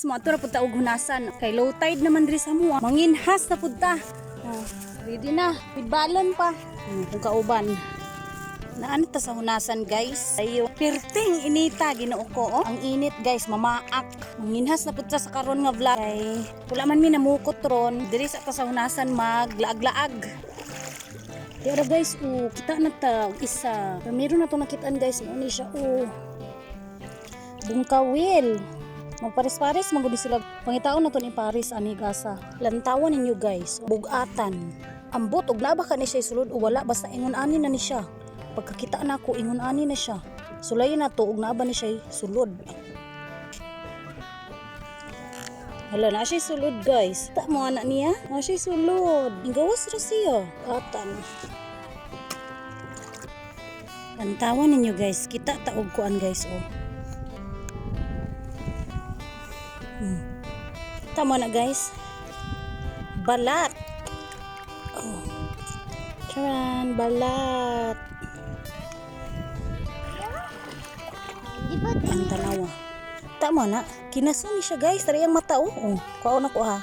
Moadto ra pud ta og hunasan kay low tide naman diri sa amoa. Manginhas na pud ta. Oh, ready na. With balon pa. Kung kauban. Naan ta sa hunasan, guys. Ayo, pirting inita, Ginoo ko, oh. Ang init, guys, mamaak. Manginhas na pud ta sa karon nga vlog. Kay wala man mi namukot ron. Diri sa ta sa hunasan maglaag-laag. Pero guys, oh, kita na ta og isa. Pero meron na to nakitaan, guys, mo ni siya, oh. Bungkawil. Magpares-pares man gud sila. Pangitaon na to ni Paris ani gasa. Lantawan ninyo, guys. Bugatan. Ambot og naa ba ka ni siya sulod o wala, basta ingon ani na ni siya. Pagkakita na ako, ingon ani na siya. Sulayin na to og naa ba ni siya sulod. Hala na siya sulod, guys. Ta mo anak niya? Na siya sulod. Gawas ra siya. Atan. Lantawan ninyo, guys. Kita ta og kuan, guys, oh. Tama na, guys. Balat. Oh. Charan, balat. Di ba Ang tanawa. Tama na. Kinaso ni siya, guys. Tara ang mata, oh. Oh. Kuha na ko ha.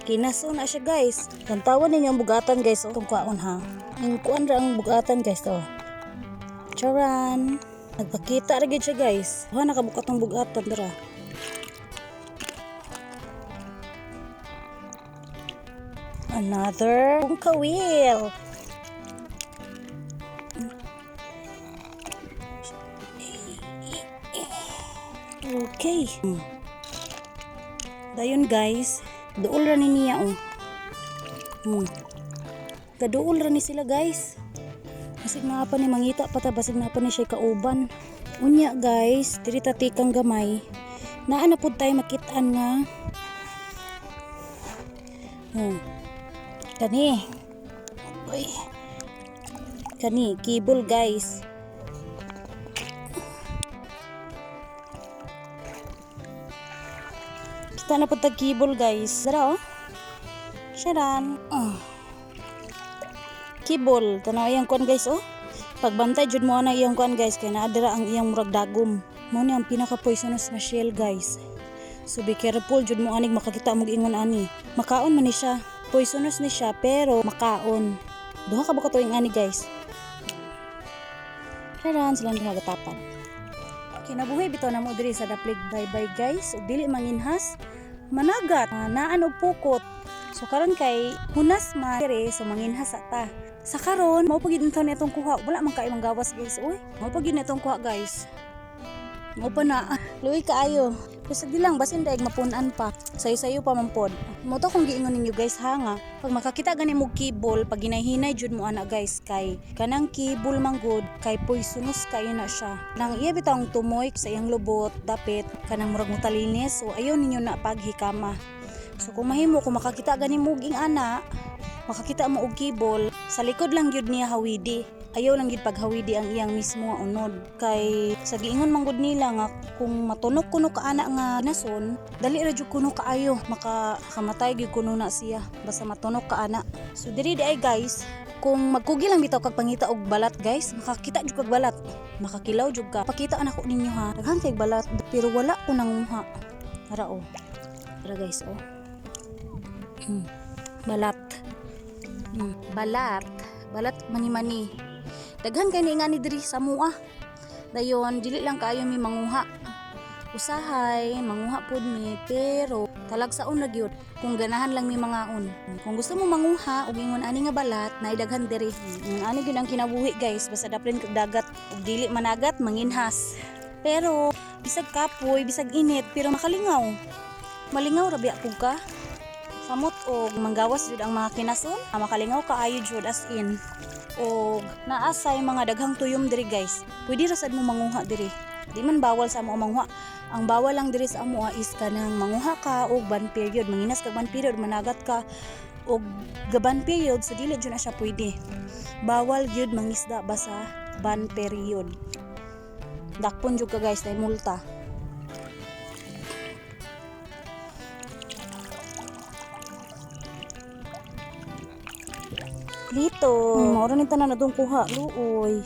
Kinaso na siya, guys. Tantawan ninyo ang bugatan, guys. Oh. Itong kuhaon ha. Ang kuan ra ang bugatan, guys to. Charan. Nagpakita ra gid siya, guys. Ha, nakabukat ang bugatan dira. Another kawil. Okay. Dayon, guys, duol ra ni niya, oh. Kaduol ra ni sila, guys. Basig naa pa ni mangita pa ta, basig naa pa ni siya kauban. Unya, guys, diri ta tikang gamay. Naa na pud tayo makitaan nga. Kani. Uy. Kani, kibol, guys. Kita na pud tag kibol, guys. Dara, oh. Sharan. Oh. Kibol. Tanaw iyang kuan, guys, oh. Pagbantay jud mo ana iyang kuan, guys, kay naa dira ang iyang murag dagom. Mo ni ang pinaka poisonous na shell, guys. So be careful jud mo anig makakita mo ingon ani. Makaon man ni siya. Poisonous ni siya pero makaon. Duha ka ba ka tuwing ani, guys? Charan silang duha gatapan. Kinabuhi bitaw na mo diri sa Daplig Baybay, guys. Ug dili manginhas, managat, naan og pukot. So karon kay hunas man diri, so manginhas ta. Sa karon mao pa gid ni atong kuha. Wala man kay manggawas, guys, uy. Mao pa gid ni atong kuha, guys. Mao pa na. Luoy kaayo. Basta di lang basin daig mapun-an pa. Sayo-sayo pa man pod. Mo to kung giingon ninyo, guys, ha, nga pag makakita gani mo kibol, pag ginahinay jud mo ana, guys, kay kanang kibol man gud kay poisonous kayo na siya. Nang iya bitawng tumoy sa iyang lubot, dapit kanang murag mutalinis, so ayaw ninyo na paghikama. So kung mahimo, kung makakita gani mo ging ana, makakita mo og kibol, sa likod lang gyud niya hawidi. Ayaw lang gyud paghawidi ang iyang mismo nga unod. Kay sa giingon man gud nila nga kung matunok kuno ka ana nga nason, dali ra jud kuno kaayo, maka kamatay gyud kuno na siya basta matunok ka ana. So diri di ay, guys, kung magkugi lang bitaw kag pangita og balat, guys, makakita jud kag balat, makakilaw jud ka. Pakita na ko ninyo ha. Daghan kay balat pero wala ko nanguha. Ara, oh. Ara, guys, oh. Balat. Balat. Balat mani-mani. Daghan kay ni nga ni diri sa mua. Dayon dili lang kaayo mi manguha. Usahay manguha pud mi pero talagsaon ra gyud kung ganahan lang mi mangaon. Kung gusto mo manguha og ingon ani nga balat, naay daghan diri. Ingon ani gyud ang kinabuhi, guys, basta daplin kag dagat ug dili managat, manginhas. Pero bisag kapoy, bisag init, pero makalingaw. Malingaw ra biya pug ka. Samot og manggawas jud ang mga kinason, makalingaw kaayo jud, as in. Og naasay mga daghang tuyom diri, guys. Pwede ra sad mo manguha diri. Di man bawal sa amo manguha. Ang bawal lang diri sa amo is kanang manguha ka og ban period, manginas ka ban period, managat ka og gaban period, so dili jud na siya pwede. Bawal gyud mangisda basta ban period. Dakpon jud ka, guys, dahil multa. Dito. Mao ra ni tanan atong kuha, luoy.